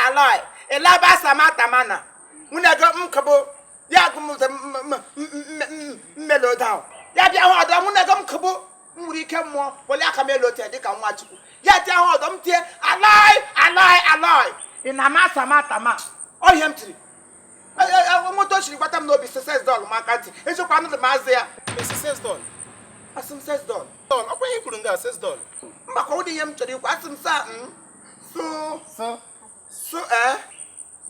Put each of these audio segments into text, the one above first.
Aloi ịlaba samatamana nwunye gị m kụbụ ya gụ m mmelodo ahụ ya bịa hụ ọdọ nwunye gị m kụbụ m nwere ike mmụọ wele aka m elu ote dịka nwa Chukwu ya tie hụ ọdọ m tie Aloi Aloi Aloi ị na-ama samatama ọ ihe m tiri moto chiri gbata m n'obi sex doll m aka ntị eziokwu anụrụ m azụ ya. Sex doll? Asị m sex doll. Ọkwa ihe kwuru nga sex doll. Mgbakọ ụdị ihe m chọrọ ikwu asị m sa m so so so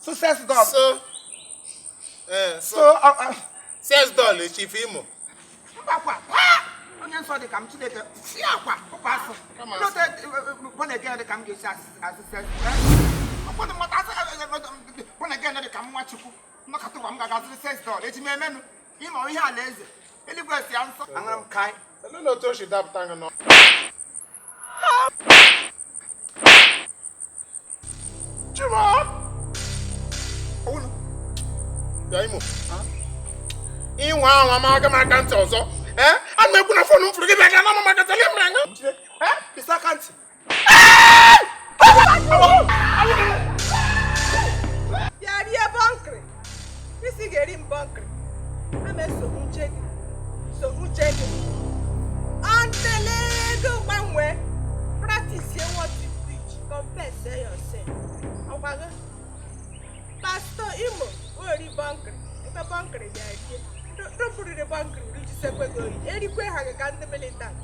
so sex doll. So so sex doll Chief Imo. Mgbakwa onye nsọ dị ka m Chineke si akwa ụkwa asụ born again dị ka m ga-esi asị sex ọkwado mmata asị born again dị ka m nwa Chukwu nnọkọta ụwa m ga-agaziri sex doll eji m emenụ ịma ihe ala eze eluigwe si ya nsọ aṅara m kai. Olee otu o si dapụta gị nọ? Chima! Bịa Imo. Ịnwa anwa ma aga m aka ntị ọzọ. Ana m ekwu na fon m fụrụ gị bịa ga na m maka tele m anya. Ịsa aka ntị. Bịa rie bọnkịrị. Isi ga-eri m bọnkịrị. Ama eso uche gị. So uche gị. Until ego gbanwee. Practice what you preach. Confess yourself. Ọkwa gị. Pastor Imo ori bọnkịrị. Ebe bọnkịrị bịa rie. Ndụpụrịrị bọnkịrị rijisekwe gị ori. Erikwe ha gị ka ndị militant.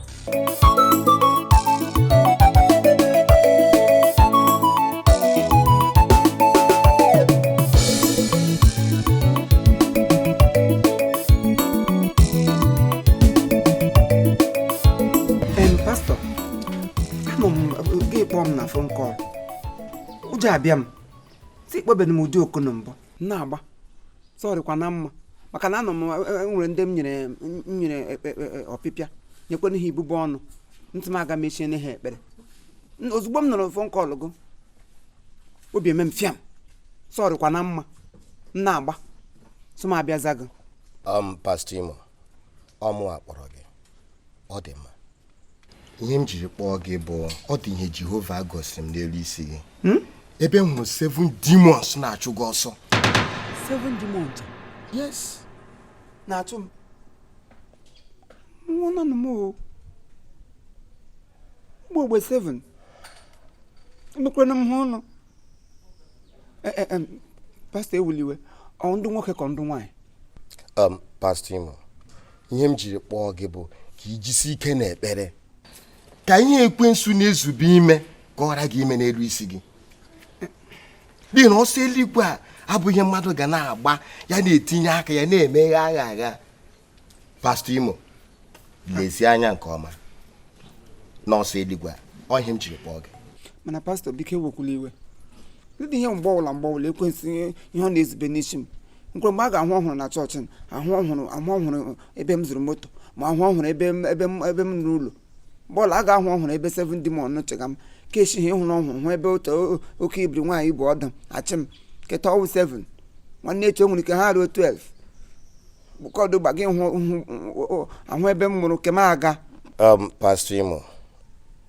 Pastọ, anọ m gị kpọọ m na phone call. Ụjọ abịa m si kpọbeghị m ụdị okono mbụ na-agba sọrịkwa na mma maka na anọ m nwere ndị m nyere ọpịpịa nyekwana ha ibube ọnụ ntị m aga mechie ha ekpere. Ozugbo m nọrọ phone call gụ obi eme m fịam sọrịkwa na mma m na-agba sị m abịaza gị. Pastọ Imo, ọmụ a kpọrọ gị ọ dị mma. Ihe m jiri kpọọ gị bụ ọ dị ihe Jehova gosiri m n'elu isi gị. Ebe m hụrụ 7 demons na-achụ gị ọsọ. 7 demons? Yes. Na-achụ m. Nwụọ nọ m o. Ogbe 7. Emekwere m ha ọnụ. Pastọ ewuliwe, ọ ndị nwoke ka ndị nwaanyị? Pastọ Imo, ihe m jiri kpọọ gị bụ ka i jisi ike n'ekpere ka ihe ekwensu na-ezube ime ka ọ ghara gị ime n'elu isi gị. N'ihi na ọsọ eluigwe a abụghị mmadụ ga na-agba ya na-etinye aka ya na-emeghe agha agha. Pastọ Imo, lezie anya nke ọma n'ọsọ eluigwe a, ọ ihe m jiri kpọọ gị. Mana pastọ biko ewekwula iwe. Ndị ihe mgbe ọbụla ekwensu ihe ọ na-ezube n'isi m. Nkwe mgbe a ga-ahụ ọhụrụ na chọọchị m, ahụ ọhụrụ ebe m zụrụ moto, ma ahụ ọhụrụ ebe m n'ụlọ. Mgbe ọbụla a ga-ahụ ọhụrụ ebe 7 demon chega m, ka esi ha ịhụrụ ọhụrụ hụ ebe otu oke ibiri nwaanyị bụ ọdụ achị m keta ọwụ 7 nwanne echi o nwere ike ha ruo 12 bụkọdụ gba gị hụ ahụ ebe m mụrụ ke m aga. Pastọ Imo,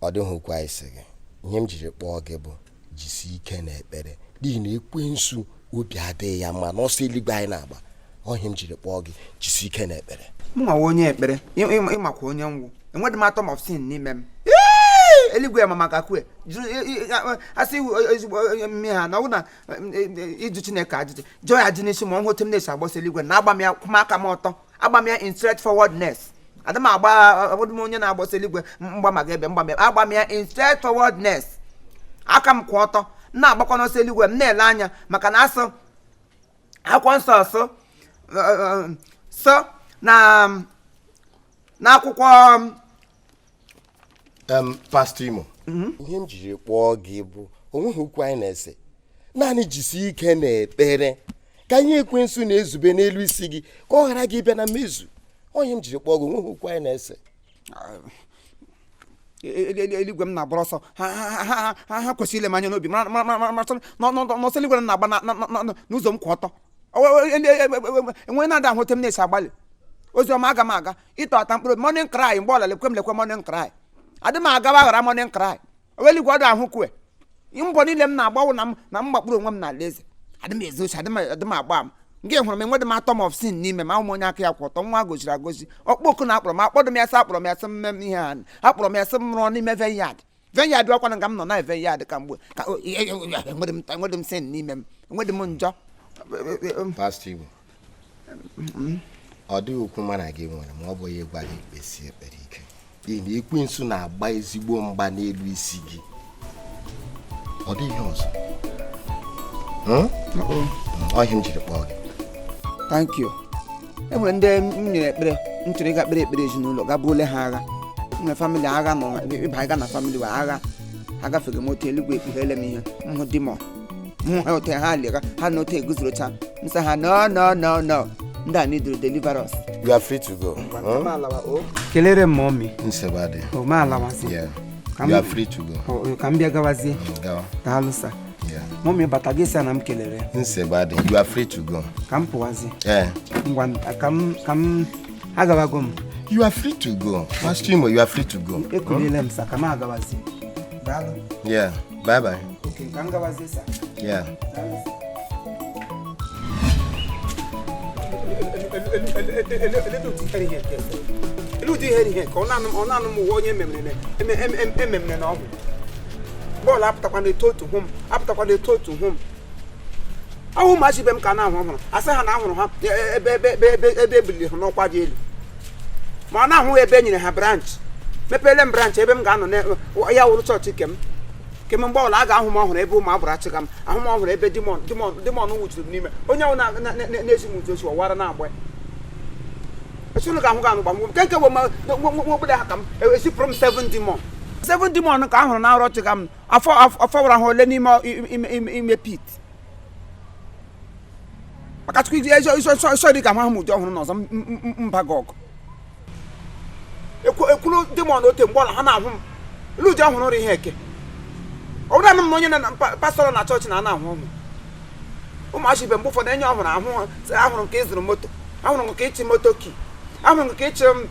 ọ dịghị okwu anyị sị gị. Ihe m jiri kpọọ gị bụ jisie ike n'ekpere n'ihi na ekwensu obi adịghị ya mma n'ọsọ eluigwe anyị na-agba. Ọ ihe m jiri kpọọ gị, jisie ike n'ekpere. M nwawa onye ekpere, ịmakwa onye ngwụ. Enweghị m atom of sin n'ime m. Eluigwe ma maka kwe asị ezigbo mmehie ha na ọ bụ na ịjụ Chineke ajụjụ jụọ ya ajụ n'isi ma ọ hụ otu m na-esi agbasa eluigwe na agba m ya kwụm aka m ọtọ, agba m ya in straightforwardness. Ada m agba abụdị m onye na-agbasa eluigwe mgba maka ebe mgba m ya agba m ya in straightforwardness. Aka m kwụ ọtọ m na-agbakwa n'ọsọ eluigwe m na-ele anya maka na asụ akwụkwọ nsọ sụ sọ na n'akwụkwọ Pastọ Imo, ihe m jiri kpọọ gị bụ onweghị okwu anyị na-ese, naanị jisie ike n'ekpere ka ihe ekwensu na-ezube n'elu isi gị ka ọ ghara gị bịa na mmezu. Onye m jiri kpọọ gị, onweghị okwu anyị na-ese. Eluigwe m na-agbara ọsọ ha kwesịrị ile m anya n'obi n'ọsọ eluigwe m na-agba n'ụzọ m kwụ ọtọ. Enweghị na-ada ahụ otu m na-esi agbalị ozi ọma aga m aga ịtọ ata mkpụrụ obi morning cry mgbe ọla lekwe m lekwe morning cry adị m agawa aghara morning cry eluigwe ọdụ ahụ kwe. Mbọ niile m na-agbawo na m na m gbakpuru onwe m n'ala eze. Adị m ezu ochi, adị m agba ama. Nke hụrụ m, enwedị m atom of sin n'ime m. Ahụ m onye aka ya kwụ ọtọ, nwa goziri agozi. Ọkpọ oku na akpọrọ m, akpọdụ m ya sị, akpọrọ m ya sị m mee m ihe ha, akpọrọ m ya sị m rụọ n'ime vineyard. Vineyard ọkwana nga m nọ na vineyard ka mgbe ka enwedị m sin n'ime m, enwedị m njọ. Pastor Imo, ọ dịghị okwu mụ na gị nwere ma ọ bụghị ịgwa gị kpesie ekpere ike, n'ihi na ekwensu na-agba ezigbo mgba n'elu isi gị. Ọ dịghị ihe ọzọ. Ọ ihe m jiri kpọọ gị. Thank you. E nwere ndị m nyere ekpere, m chọrọ ịga kpere ekpere ezinụlọ, ga buole ha agha. Nwere family agha nọ ịba ịga na family wa agha agafeghị m otu eluigwe ekpughere m ihe m hụ demon, m hụ ha otu ha lega ha na otu eguzorocha m sị ha, "No, no, no, no, ndị a need deliverance." You are free to go. Kelere m mummy. Nsogbu adịghị. O ma alawazi. Yeah. You are free to go. O, ka m bịa gawazie. Gawa. Daalụ sir. Yeah. Mummy bata gị sị na m kelere ya. Nsogbu adịghị. You are free to go. Ka m pụwazie. Yeah. Ngwa, ka m agawago m. You are free to go. Pastor Imo, you are free to go. Ekuliele m sir, ka m agawazie. Daalụ. Yeah. Bye bye. Ok, ka m gawazie sir. Yeah. Daalụ sir. Elu ụdị ihe ihe ka ọ na-anụ m uwe onye ememere na ọgwụ bọọlụ apụtakwa na-eto otu hụ m, apụtakwa na-eto otu hụ m. Ahụ ụmụazị ibe m ka na-ahụ ọhụrụ, asị ha na ahụrụ ha ebe ebe ebe ebe ebe ebuliri ha n'ọkwa dị elu, ma ọ na-ahụ ebe e nyere ha branch, mepere m branch ebe m ga-anọ ya wụrụ chọọchị kem kem. Mgbe ọbụla a ga-ahụ m ọhụrụ ebe ụmụ agbụrụ achịga m, ahụ m ọhụrụ ebe demon demon demon nwụchiri m n'ime onye ọbụla na-ezi m ụzọ ochi ọwara na-agba ya. Esi unu ga-ahụ ga-anụ gba nke nke bụ nwa obodo ha ka m esipụrụ m seven demon, seven demon ka a hụrụ na nrọ chịga m afọ afọ wara ha ole n'ime ime pit, maka Chukwu ezi dị ka ahụ m ụdị ọhụrụ n'ọzọ mba gị ọgụ ekwuru demon ote mgbe ọla ha na-ahụ m elu ụdị ọhụrụ rụ ihe eke. Ọ bụrụ na m na onye na pastọ na chọọchị na na-ahụ ọhụrụ ụmụazị ibe, mgbe ụfọdụ enye ọhụrụ ahụ ahụrụ nke ịzụrụ moto, ahụrụ nke ịchị moto ki, ahụrụ nke ịchị m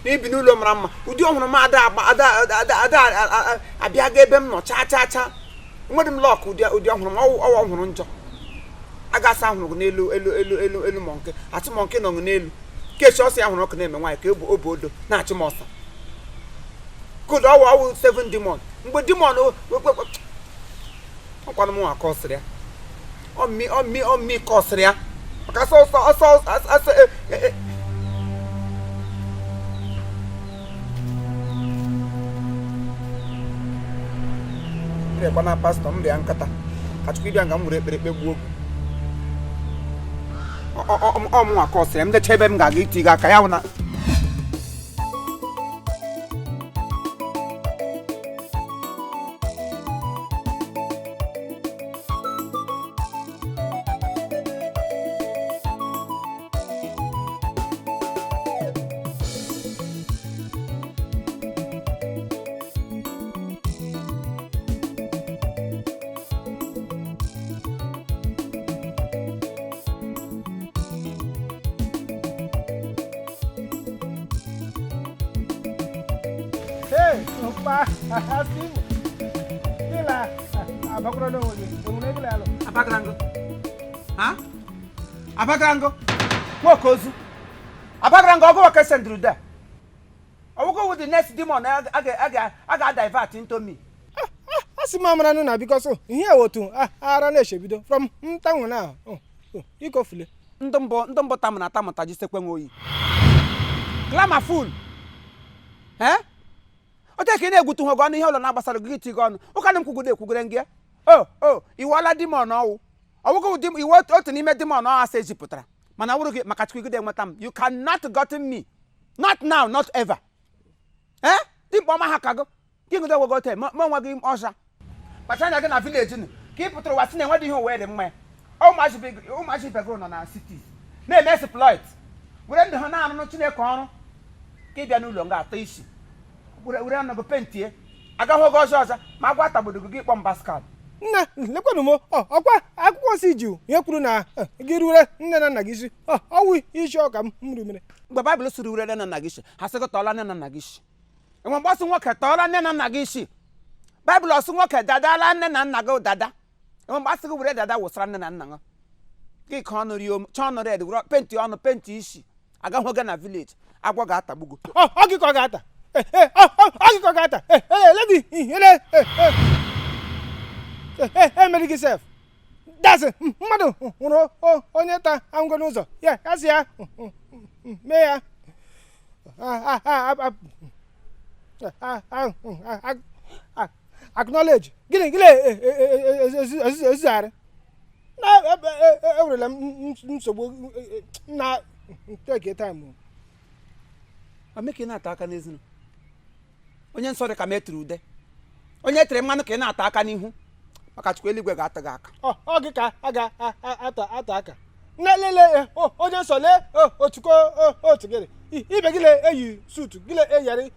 na ibi n'ụlọ mara mma. Ụdị ọhụrụ m ada agba ada ada ada abịaga ebe m nọ chaa chaa chaa, nwere m luck. Ụdị ọhụrụ m ọwụ ọhụrụ njọ agasa ahụrụ gị n'elu elu elu elu elu monkey achị monkey nọ n'elu kechi ọsọ ya hụrụ ọkụ na-eme nwaanyị ka ebu obu odo na-achụ m ọsọ kodu ọwụ ọwụ seven demon. Mgbe demon ọkwanụ m nwa kọsịrị ya, ọmị ọmị ọmị kọsịrị ya maka ọsọ ọsọ ọsọ ọsọ. Rekwa na pastọ m rịa nkata ka Chukwu ịbịa nga m were ekpere kpegbuo ọ m nwa kọsịrị ya. M lecha ebe m ga-aga iti gị aka ya wụ na Hey, mpa, Steve. Gịla abakwara n'onwe gị, enwere gịla alụ. Abagarango. Ha? Abagarango. Nwoke ozu. Abagarango ọgụ nwoke senduru there. Ọgwụgwọ with the next demon a ga divert into me. A sị m amara nụ na because ihe a otu ara na-echebido from ntanwụ na ikofule. Ndị mbụ tamụ na tamụta jisekwe nwe oyi. Glamour fool. Eh? Ote ka ị na-egwutu ha gị ọnụ ihe ụlọ na-agbasara gị iti gị ọnụ. Ụka na m kwugide ekwugide gị. O iwela demon ọwụ. Ọwụgwọ ụdị iwe otu n'ime demon ọ asa ejipụtara. Mana wụrụ gị maka Chukwu igide enweta m. You cannot gotten me. Not now, not ever. Eh? Dimkpa ọma ha ka gị. Gị ngide onwe gị ote ma onwe gị ọsha. Kpacha anya gị na village nụ ka ị pụtara ụwa sị na enweghị ihe ụwa dị mma ya. Ụmụazị ibe gị nọ na cities na-eme exploit were ndụ ha na-arụrụ Chineke ọrụ ka ị bịa n'ụlọ nga atọ isi were were ọnụ gị pentie agaghị oge ọzọ ọzọ ma agwa tagbodo gị kpọm Pascal. Nna, lekwanụ m ọkwa akwụkwọ nsọ iji ihe kwuru na gị rure nne na nna gị isi ọwụ isi ọka m rumere. Mgbe Baịbụl siri were nne na nna gị isi, ha sị gị tọọla nne na nna gị isi, enwe mgbasị nwoke tọọla nne na nna gị isi. Baịbụl ọsụ nwoke dadala nne na nna gị dada. Enwe mgbe asị gị were dada wụsara nne na nna gị. Gị ka ọnụ rie chọọ ọnụ red, were penti ọnụ, penti isi, agahụ gị na village, agwọ ga-atagbu gị. Ọ gị ka ọ ga-ata. Ọ gị ka ọ ga-ata. Ledi ele emeri gị sef dasị mmadụ hụrụ onye ta angwa n'ụzọ ya ya sị ya mee ya acknowledge gịnị gịnị ezuzigharị na ewerela m nsogbu na take time. Ome ka ị na-ata aka n'ezinụ onye nsọ dị ka m etiri ude, onye tere mmanụ ka ị na-ata aka n'ihu, maka Chukwu eluigwe ga-ata gị aka. Ọ gị ka a ga-ata ata aka nne lele onye nsọ lee otuko otu gịrị ibe gị eyi sutu gị eyarị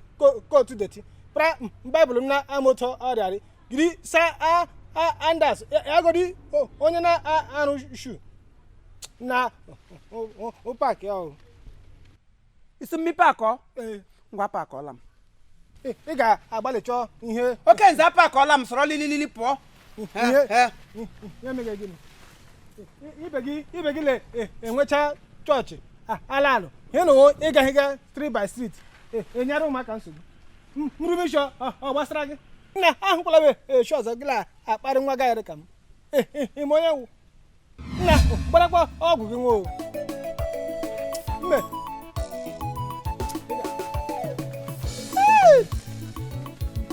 kootu deti pra baịbụl m na amoto ọrịarị giri sa andas agodi onye na-arụ shu na paakị ahụ. Isi mmepe akọ ngwa paakọla m. Ị ga-agbalị chọọ ihe. Oke nze apakọla m, sọrọ lililili pụọ. Ihe mere gịnị ibe gị le-enwecha chọọchị ala alụ ihe na ịgaghị ga street by street enyere ụmụaka nsogbu nrumisho ọ gbasara gị nna ahụkwala m eshi ọzọ gị akparị nwa gaghịrị ka m ime onye nwụ nna gbarakwa ọgwụ gị nwe mme.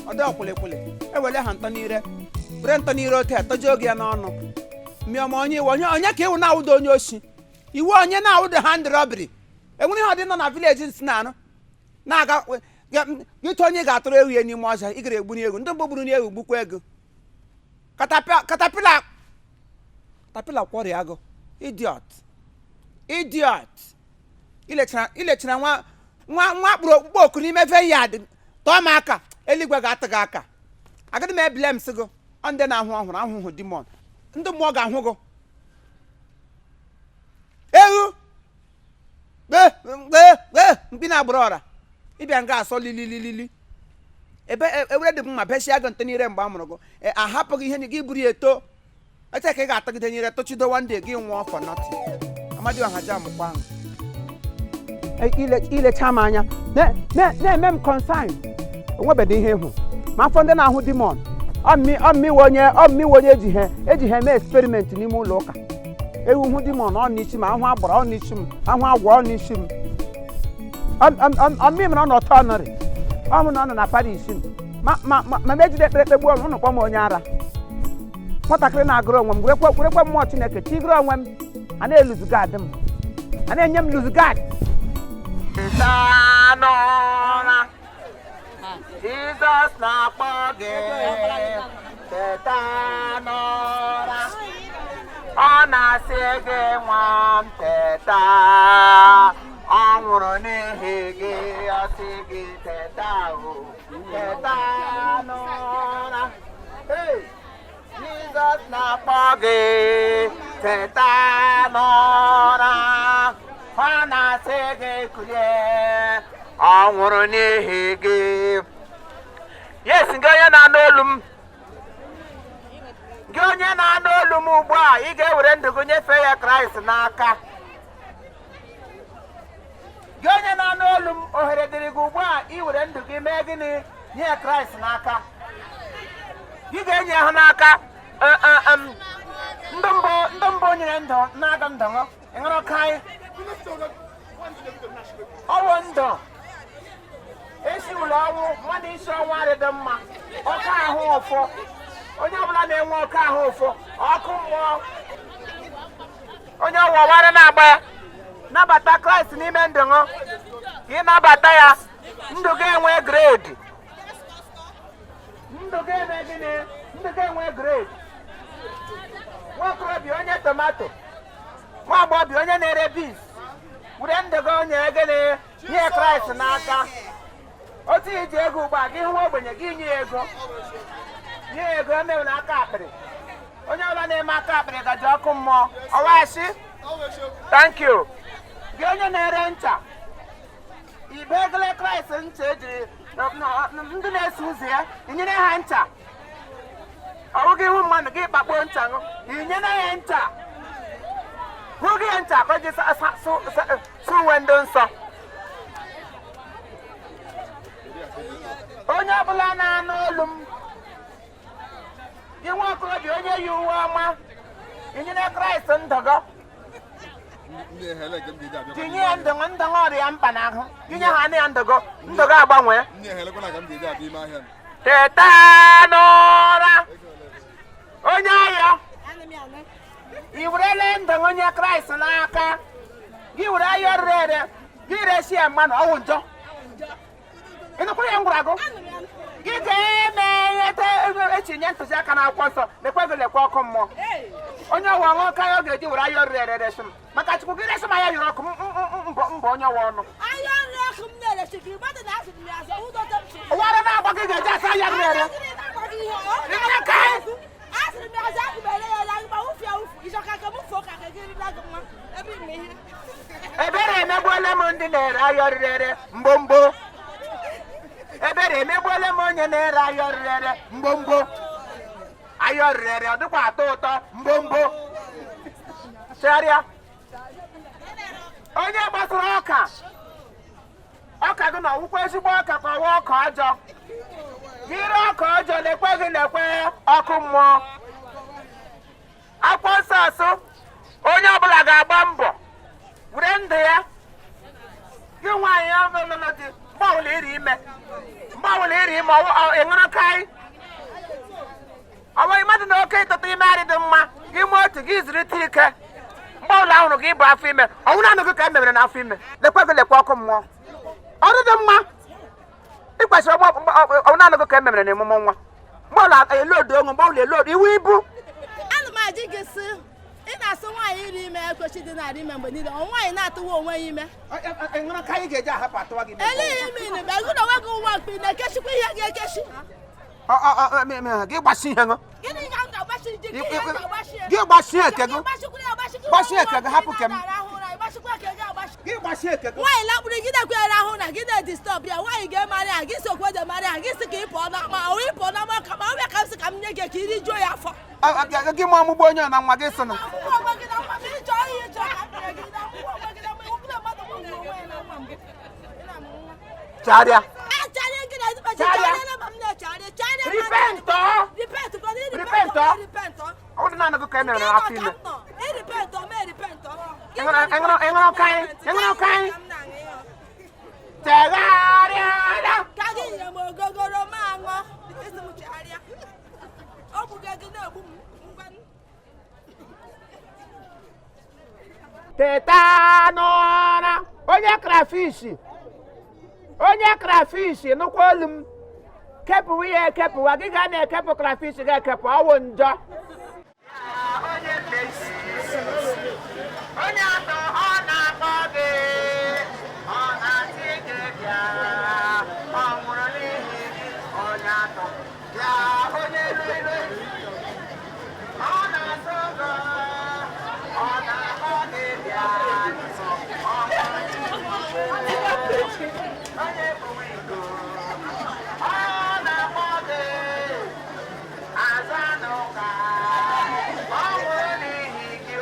Ọ dị ọkwụlịkwụlị ewele ha ntọ n'ire, were ntọ n'ire ote tọjee oge ya n'ọnụ mmịọma onye iwe onye onye ka iwu na-awụdo onye oshi iwu onye na-awụdo hand robbery. Enwere ihe ọdị nọ na village nsị na-arụ na-aga gịtụ onye ga-atụrụ ewu ya n'ime ọzọ ị gara egburu egwu ndị mbụ gburu n'ewu gbukwa ego katapila katapila kwọrịa agụ idiot idiot. Ilechara nwa nwa nwa kpụrụ okpukpe oku n'ime vineyard tọọ m aka, eluigwe ga-atụ gị aka. Agaghị m ebile m sị gị ọ ndị na-ahụ ọhụrụ ahụhụ demon ndị mmụọ ga-ahụ gị ewu kpee kpee kpee mkpi na-agbụrụ ọra ịbịa nga asọ lilililili ebe ewere dị mma beshia gị ntị n'ire mgbe a mụrụ gị ahapụghị ihe gị buru ya eto eche ka ị ga-atagide n'ire tụchido one day gị nwụọ for nothing. Amadioha ji amụkwa ahụ ilecha m anya na-eme m consign onwebeghị ihe ịhụ ma afọ ndị na-ahụ demon ọmmiwe onye eji ha eme experiment n'ime ụlọ ụka ewu hụ demon ọ n'isi m ahụ agbara ọ n'isi m ahụ agwọ ọ n'isi m ọmmi mere ọ nọ tọnọrị ọ mụ na ọ nọ na Paris m ma m ejide ekpere kpegbuo m ụnụ kpọ m onye ara nwatakịrị na-agụrụ onwe m werekwe mmụọ Chineke tigoro onwe m a na-eluzugad m a na-enye m luzugad. Jizọs na-akpọ gị teta n'ụra, ọ na-asị gị nwa m teta, ọ nwụrụ n'ihi gị, ọ sị gị teta o, teta n'ụra. Jizọs na-akpọ gị teta n'ụra, ọ na-asị gị kulie, ọ nwụrụ n'ihi gị. Yes, gị onye na-anụ olu m, gị onye na-anụ olu m ugbu a, ị ga-ewere ndụ gị nyefee ya Kraịst n'aka. Gị onye na-anụ olu m, ohere dịrị gị ugbu a iwere ndụ gị mee gịnị nye Kraịst n'aka. Gị ga-enye ha n'aka. Ndụ mbụ nyere ndụ na-aga ndụ ịṅụrụ kaị ọwụ ndụ esi ụlọ ọnwụ mmadụ isi ọnwụ adịdị mma ọkụ ahụ ụfụ onye ọbụla na-enwe ọkụ ahụ ụfụ ọkụ mmụọ onye ọwụwara na-agba ya nabata Kraịst n'ime ndụ ṅụ ka ị nabata ya ndụ gị enwe gredi ndụ gị eme gịnị ndụ gị enwe gredi. Nwa okorobịa onye tomato, nwa agbọghọbịa onye na-ere beans, were ndụ gị onye gịnị nye Kraịst n'aka. Otu iji ego ugbu a gị hụ ogbenye gị nye ego nye ego emewe na aka akpịrị onye ọbụla na-eme aka akpịrị gaji ọkụ mmụọ ọwashi. Thank you. Gị onye na-ere ncha ibe egele Kraịst ncha ejiri ndị na-eso ụzọ ya enyere ha ncha Ọ bụghị ihu mmadụ gị kpakpuo ncha ṅụ inye na ya ncha hụ gị ya ncha ka o ji sụ uwe ndị nsọ. Onye ọbụla na-anụ olu m, gị nwa okorobịa onye yi uwe ọma, inyere Kraịst ndụgọ, tinye ya ndụgọ ndụgọ ọrịa mkpa n'ahụ, inye ha anụ ya ndụgọ ndụgọ agbanwee. Teta n'ụra, onye ahịa, i werele ndụ onye Kraịst n'aka gị, were ahịa rere ere gị resi ya mmanụ ọwụ njọ. Ị nụkwara ya ngwara gụ gị ga-eme ihe etinye ntụziaka n'akwụkwọ nsọ, lekwe gị lekwe ọkụ mmụọ. Onye ọwa ọṅụ karịa ọ ga-eji were ahịa rere ere resi m, maka Chukwu gị resi m ahịa yọrọ ọkụ mbọ onye ọwa ọnụ. Ụwara na-agba gị ga-eji asa ahịa rere ere. Ebere emegbuola m ndị na-ere ahịa rere ere mgbomgbo. Ebere emegbuola m onye na-ere ahịa rere ere mgbomgbo. Ahịa rere ere ọ dịkwa atọ ụtọ mgbomgbo. Chegharịa. Onye gbasara ọka ọka gị na ọwụkwa ezigbo ọka ka ọwa ọka ọjọọ. Gị ree ọka ọjọọ lekwe gị lekwe ọkụ mmụọ. Akwụkwọ nsọ asụ onye ọbụla ga-agba mbọ were ndụ ya. Gị nwaanyị ọlụlụ di, mgbe ọbụla iri ime, mgbe ọbụla iri ime ịṅụrụ kaị ọ bụghị mmadụ na oke ịtụtụ ime arị dị mma. Gị mụọ otu gị zụrịta ike, mgbe ọbụla ahụrụ gị ịbụ afọ ime, ọnwụ naanị gị ka e mebere n'afọ ime, lekwe gị lekwe ọkụ mmụọ. Ọrụ dị mma ị kwesịrị ọnwụ naanị gị ka e mebere n'emume nwa. Mgbe ọbụla elodo onwe, mgbe ọbụla elodo iwu ibu. Ana m ajụ gị sị, ị na-asụ nwaanyị iri ime ekwechi dị narị ime mgbe niile, ọ nwaanyị na-atụwa onwe ya ime? Ịṅụrụ ka anyị ga-eji ahapụ atụwa gị ime. Eleghị ime ime ego na onwe gị ụwa mkpi na-ekechikwa ihe ga-ekechi. Gị gbasi ihe ṅụ. Gịnị ka m ga-agbachi ji gị? Ihe m ga-agbachi Gị gbasi eke gị. Gbasi eke gị, hapụ ke m. Gị gbasi eke gị. Nwaanyị lakpuru gị na-ekwe rahụ na gị na-edistọb ya, nwaanyị ga-emarị ya, gị sokwe de marị ya, gị sị ka ị pụọ n'ama, ọ ị pụọ n'ama ka ma ọ bịa ka m sị ka m nye gị ka iri juo ya afọ. Gị mụọ ọmụgbọ onye na nwa gị sị na. Chegharịa. Repent ọ. Repent ọ. Ọ dị naanị gị ka e mere n'afọ ime. Ịṅụrụ kaị, ịṅụrụ kaị. Chegharịa. Ka gị nyere m ogogoro ma aṅụ, isi m chegharịa. Ọ bụghị gị na-egbu m ngwa. Teta n'ụra, onye krafish, onye krafish nụkwa olu m. Kepụwa ya ekepụwa, gị ga na-ekepụ krafish ga-ekepụ ọwụ njọ. Onye atọ ọ na-akpọ gị, ọ na-asị gị bịa, ọ nwụrụ n'ihi gị, onye atọ bịa, onye lele, ọ na-asụ gị, ọ na-akpọ gị bịa, ọ nwụrụ n'ihi gị, onye bụ iko, ọ na-akpọ gị, aza n'ụka, ọ nwụrụ n'ihi gị,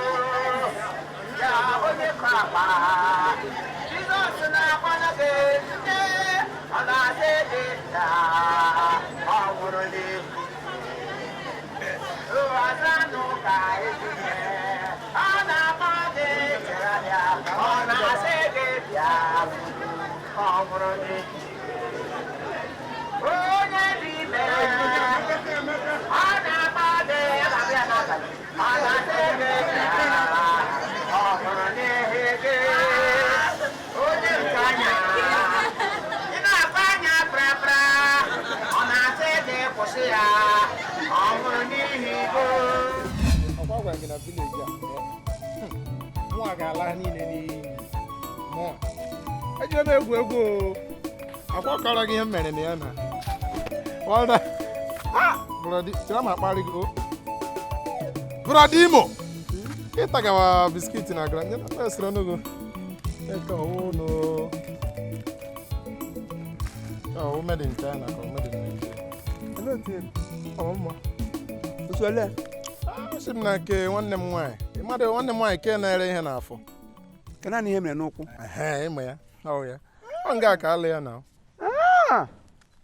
ya onye kọ akpa, Jizọs na-akpọ gị, nne, ọ na-asị gị bịa, ọ nwụrụ n'ihi aza n'ụka ehihie, ọ na-akpọ gị chegharịa, ọ na-asị gị bịa, ọ nwụrụ n'ihi onye dị ime, ọ na-akpọ gị, ya ga-abịa n'abalị, ọ na-asị gị bịa, ọ nwụrụ n'ihi gị, onye nke anya, ị na-akpa anya prapra, ọ na-asị gị kwụsị ya, ọ nwụrụ n'ihi gị. Ọkwa gwara gị na vileji a mụa ga-ala ha niile n'iyi. Mụa ejire m egwu egwu o. Akwa kọrọ gị ihe m mere na ya na ọda brọdi chere m akparị gị o. Brọdi Imo, ịtagawa biskit na gara nye na esere ọnụgo eke ọwụ no ọwụ made in China ka ọ made in Nigeria. Olee otu ọ mma? Isi ole? Asị m na nke nwanne m nwaanyị. Mmadụ nwanne m nwaanyị ke na-ere ihe n'afọ. Ke naanị ihe mere n'ụkwụ. Ehe, ịma ya. Ọ ya. Ọ nga ka alụ ya na.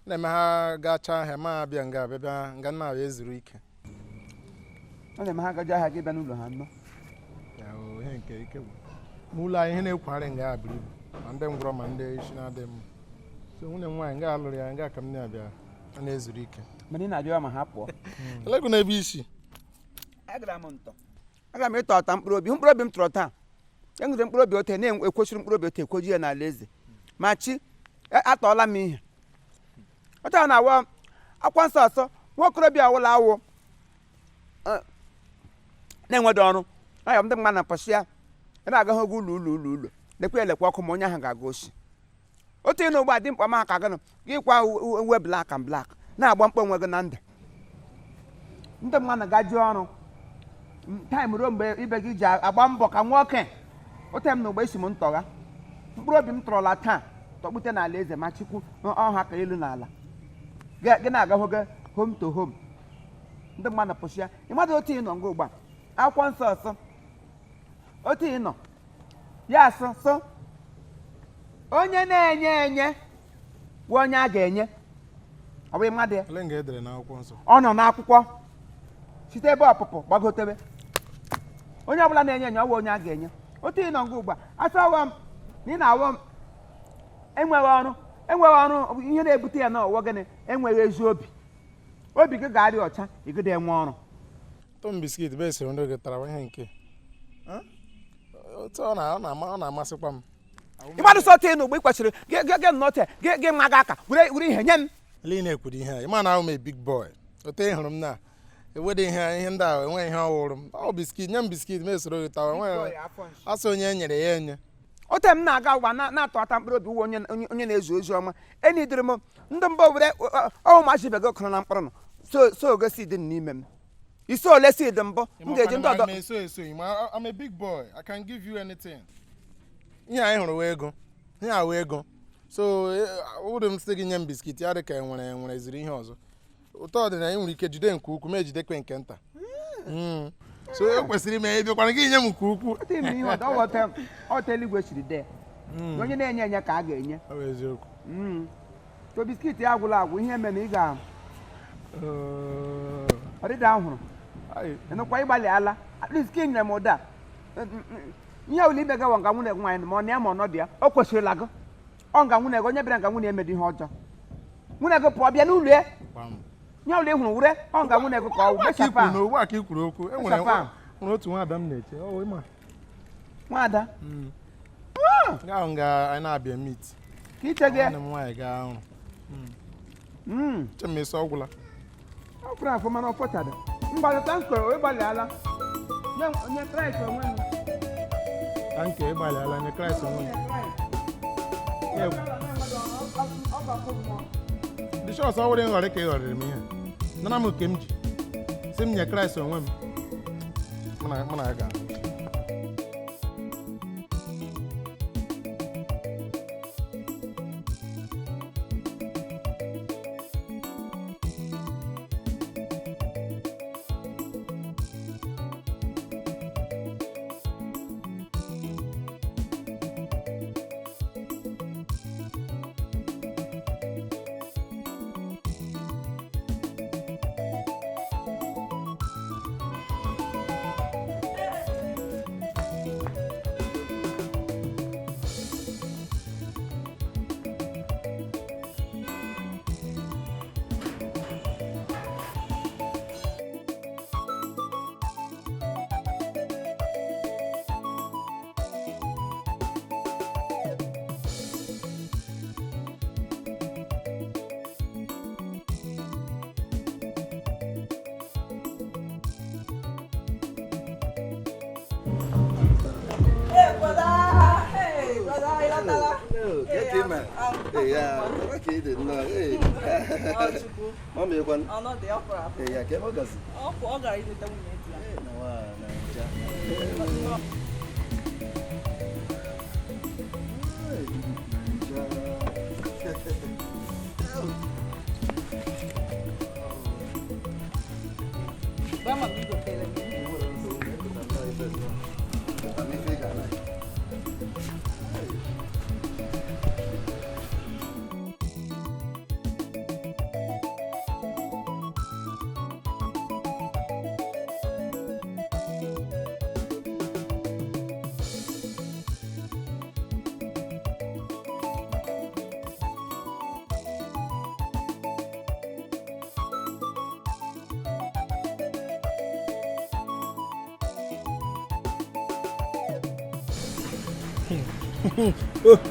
Na-eme ha gachaa ahịa ma abịa nga abịa bịa nga nna abịa ezuru ike. Ọ na-eme ha gaji ahịa gị bịa n'ụlọ ha nnọọ. Ya o, ihe nke ike gwụ. N'ụlọ anyị ihe na-ekwugharị nga buru ibu ma ndị ngwụrọ ma ndị isi na-adị mma. So nwunye m nwaanyị nga alụrụ ya nga ka m na-abịa a na-ezuru ike. Mana ị na-abịa ma ha pụọ. Elego n'ebe isi. Agara m ntọ. Aga m ịtọ ọta mkpụrụ obi. Mkpụrụ obi m tọrọ taa. Enwere mkpụrụ obi ote na-ekwesịrị mkpụrụ obi ote ekwoju ya n'ala eze. Ma chi atọọla m ihe. Ọta na-awa akwa nsọ asọ nwa okorobịa awụla awụ na-enwedo ọrụ. Aya ndị mmadụ na-apọsị ya na-agaghị oge ụlọ ụlọ ụlọ ụlọ lekwa elekwa ọkụ ma onye ahụ ga-aga oshi. Otu ị na ụgbọ dị mkpa ma ka gịnụ gị kwa uwe black and black na-agba mkpa onwe gị na ndụ. Ndị mmadụ gaji ọrụ taịm ruo mgbe ibe gị ji agba mbọ ka nwoke ote m na ụgbọ esi m ntọgha mkpụrụ obi m tọrọla taa tọkpute n'ala eze ma chukwu ọha ka elu n'ala gị na-agahụ gị home to home. Ndị mmadụ pụsị ya ị madụ otu ị nọ nga ugbu a akwụkwọ nsọ ọsọ otu ị nọ ya asụ sụ onye na-enye enye bụ onye a ga-enye ọ bụghị mmadụ ya. Ele nga edere n'akwụkwọ nsọ. Ọ nọ n'akwụkwọ site ebe ọpụpụ gbagotebe onye ọbụla na-enye enye ọ bụ onye a ga-enye. Otu ị nọ nga ugbu a asị ọghọ m na ị na-aghọ m enweghị ọrụ enweghị ọrụ ihe na-ebute ya n'ọwọ gịnị enweghị ezi obi. Obi gị ga-adị ọcha ịgịda enwe ọrụ. Tom biskit bụ esiri ndị gị tara ihe nke. Otu ọ na-amasịkwa m. Ịgbadụ sọ otu ị nọ ugbu ị kwesịrị gị nnọọ gị nwa gị aka were ihe nye m. Ele ị na-ekwuru ihe a ị ma na ahụ m a big boy. Otu ị hụrụ m na ewede ihe ndị ahụ enweghị ihe ọhụrụ m. Ọ biskit nye m biskit m esoro gị tawa enweghị asị onye e nyere ya enye. Ote m na-aga ụwa na-atọ ata mkpụrụ obi uwe onye na-ezu ozi ọma enidiri m ndị mba were ọwụ machi ibe gị kụrụ na mkpụrụ nọ so ogosi dị n'ime m isi ole si dị mbụ m ga-eji ndị ọdọ. Eso I'm a big boy. I can give you anything. Ihe anyị hụrụ wee ego ihe a wee ego so ụdị m sị gị nye m biskit ya dị ka enwere enwere ziri ihe ọzọ. Ụtọ dị na ị nwere ike jide nke ukwu ma ejidekwe nke nta. So e kwesịrị ime ịbịakwara gị nye m nke ukwu. Ọta eluigwe siri dee onye na-enye enye ka a ga-enye. Ọ bụ eziokwu. So biskit ya agwụla agwụ ihe mere na ị ga ọdịda ahụrụ ịnụkwa ịgbalị ala at least ka ị nyere m ụda ihe ọbụla ibe gawa nga nwunye gị nwaanyị ma ọ na ya ma ọ nọdụ ya o kwesịrịla gị ọ nga nwunye gị onye bịara nga nwunye emedi ihe ọjọọ nwunye gị pụọ bịa n'ụlọ ya ihe ọbụla ị hụrụ wure ọ nga nwunye gị ka ọ mechapụ ahụ. Ugbu a ka ị kwuru okwu e nwere otu nwaada m na-eche ọ ịma nwaada ahụ nga anyị na-abịa meet ka iche gị nwanne m nwaanyị gaa ọrụ chemesi ọgwụla ọ fụrụ afọ mana ọ fọchada mgbalịta nkoro ịgbalịala nye Kraịst onwe m. Tanke ịgbalịala nye Kraịst onwe m. Bishọp ọ wụrụ nghọrị ka ị ghọrịrị m ihe nara m nke m ji si m nye Kraịst onwe m mụ na aga.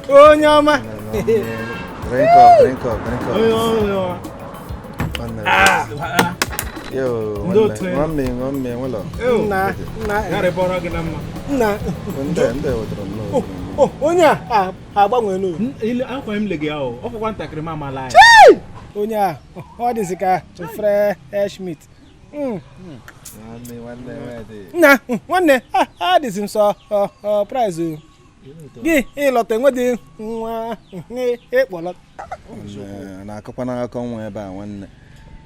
Onye ọma. Drink up, drink up, drink up. Onye ọma. Nwanne. Yo, nwanne. Nwanne, nwanne, nwelo. Nna, nna. Garịbọrọ gị na mma. Nna. Ndị ndị wetara m n'otu. Onye a agbanwe n'o. Akwa m lege ya o, ọ fọkwa ntakịrị m amala ya. Onye a ọ dịzị ka fresh meat. Nwanne, nwanne, nwanne. Nna, nwanne, a dịzị m sọ prize o. Gị ịlọta enwedị nwa ịkpọlọta. Na-akọkwa n'akụkọ nwa ebe a nwanne.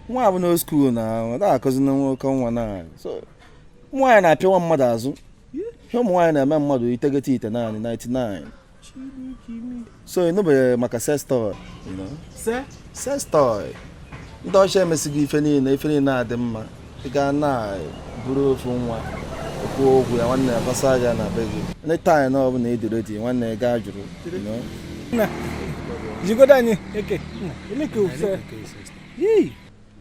Nwa bụ na skuul na ọ na-akụzi na nwoke nwa na. So nwaanyị na-apịawa mmadụ azụ. Ihe ụmụ nwaanyị na-eme mmadụ itegete ite naanị 99. So ị nụbeghị maka sex toy, you know? Sex toy. Ndị ọcha emesighị ife niile, ife niile na-adị mma. Ị gaa na buru ofu nwa kwuo okwu ya nwanne ya gbasa ya na be gị. Anytime na ọ bụla ị dị ready, nwanne ya gaa jụrụ, you know? Nna, jigodo anyị eke. Nna, ele ka ose. Yii.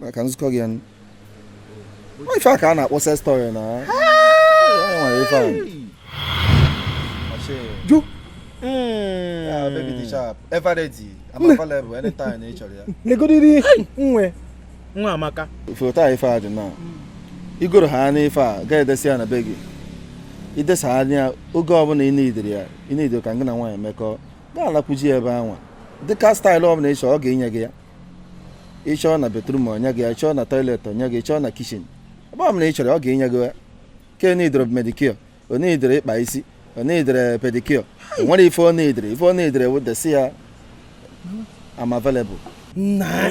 Maka nzukọ gị ya. Ọ ife a ka a na-akpọ sex toy na. E nwere ife a. Ju. Yeah, baby dị sharp. Ever ready. I'm available anytime na ị chọrọ ya. Legodiri nwe. Nwa amaka. Foto a ife a dị na. Igoro ha n'ife a gaa edesi ya na be gị. Idesa ha anya oge ọbụla ị nidere ya, ị nidere ka gị na nwaanyị mekọọ, gaa alakwuji ya ebe anwa. Dịka staịlụ ọbụla ị chọrọ, ọ ga-enye gị ya. Ị chọọ na bedroom onye gị ya, ị chọọ na toilet onye gị, ị chọọ na kitchen. Ebe ọbụla ị chọrọ, ọ ga-enye gị ya. Ke nidere medicure, ọ nidere ịkpa isi, ọ nidere pedicure. O nwere ife ọ nidere, ife ọ nidere wụ desi ya I'm available. Nna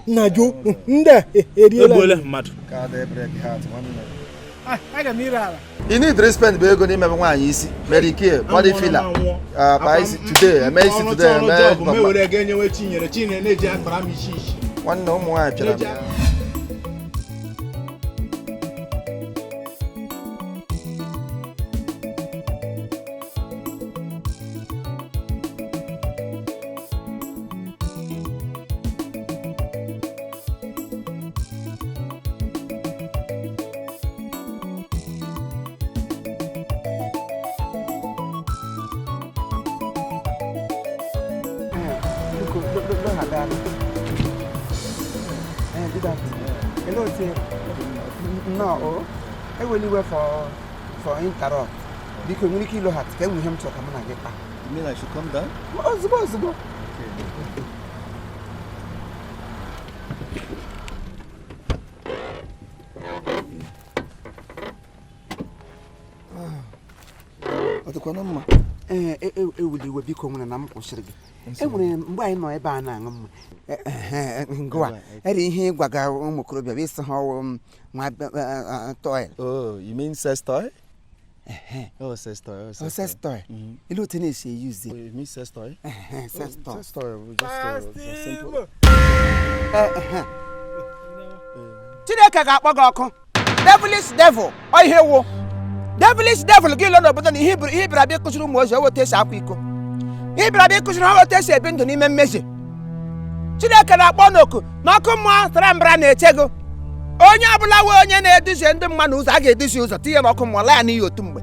nna ju ndị a eriela. Egbuola mmadụ. Ka dị break heart nwanne. Aga m ire ala. You need to spend bụ ego n'ime nwaanyị isi, medicure, body filler, akpa isi today, eme isi today, eme ọgụ m ewere ego enyewe Chinyere, Chinyere na-eji akpara m isi isi. Nwanne ụmụ nwaanyị pịara m ya. No, eweli iwe for interrupt. Biko nwere ike ịlọghachi ka enwe ihe m chọrọ ka mụ na gị kpaa. You mean I should come down? Ozugbo ozugbo. Ọ dịkwa na mma? Ee, eweli iwe biko nwere na m kwụsịrị gị. Enwere mgbe anyị nọ ebe a na-aṅụ mma. Ngwa, ere ihe ịgwaga ụmụ okorobịa bụ ịsị ha ọwụ nwa toy. Oh, you mean sex toy? Oh, sex toy. Oh, sex toy. Ile otu na-esi eyuze. You mean sex toy? Sex toy. Sex toy bụ just simple. Chineke ga-akpọ gị ọkụ. Devilish devil, ọ ihe wụ. Devilish devil gị lọ n'obodo na ihe bịara bịa ịkụziri ụmụ ozi otu esi akwa iko. Ihe bịara bịa ịkụziri ha otu esi ebi ndụ n'ime mmehie. Chineke na-akpọ n'oku na ọkụ mmụọ tara mbara na-eche gị. Onye ọbụla wee onye na-eduzie ndị mmadụ ụzọ a ga-eduzi ụzọ tinye n'ọkụ mmụọ laa ya n'iyi otu mgbe.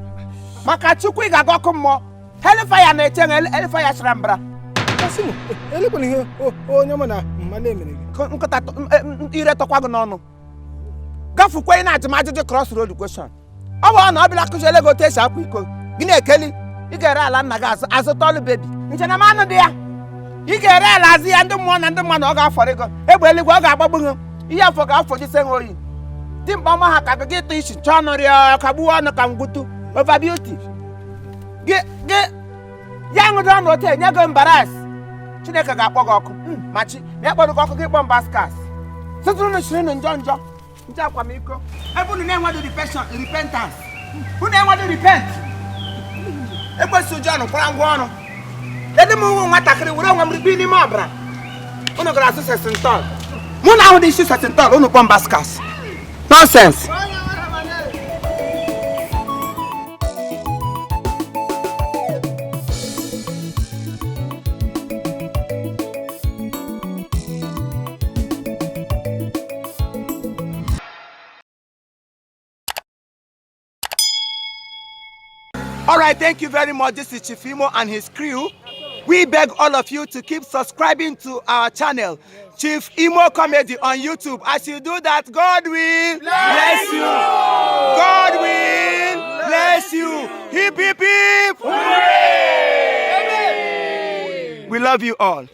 Maka Chukwu ị ga-aga ọkụ mmụọ. Helifaya na-eche gị, helifaya sara mbara. Asịmụ, elekwana ihe onye ọma na mmadụ emere gị. Nkịta ire tọkwa gị n'ọnụ. Gafukwe ị na-ajụ m ajụjụ cross road question. Ọ bụ na ọ bịala kụziele gị otu esi akwa iko gị na-ekeli ị ga-ere ala nna gị azụ tọlụ bebi nchenamanụ dị ya. Ị ga-ere ala azụ ya ndị mmụọ na ndị mmadụ ọ ga-afọrọ ego egbe eluigwe ọ ga-agbagbu gị ihe afọ ga-afọjise ha oyi dimkpa ọma ha ka gị ịtụ isi chọọ ọnụ rịọ ka gbuo ọnụ ka ngwutu over beauty gị ya ṅụdị ọnụ otu enye gị mbaras. Chineke ga-akpọ gị ọkụ ma chi ma ya kpọrọ gị ọkụ gị kpọ mbaskas sụtụrụ shirinụ njọ njọ njọ akwamiko ebe unu na-enweghị repentance unu enweghị repent ekwesị ụjọ ọnụ kwara ngwa ọrụ. Ede m ụmụ nwatakịrị were onwe m rikpi n'ime ọbara unu gara asụ sesintọl mụ na ahụ dị isi sesintọl unu kpọ mbaskas nonsense. All right, thank you very much. This is Chief Imo and his crew. We beg all of you to keep subscribing to our channel, Chief Imo Comedy on YouTube. As you do that, God will bless you. God will bless you. Hip, hip, hip. Hooray! We love you all.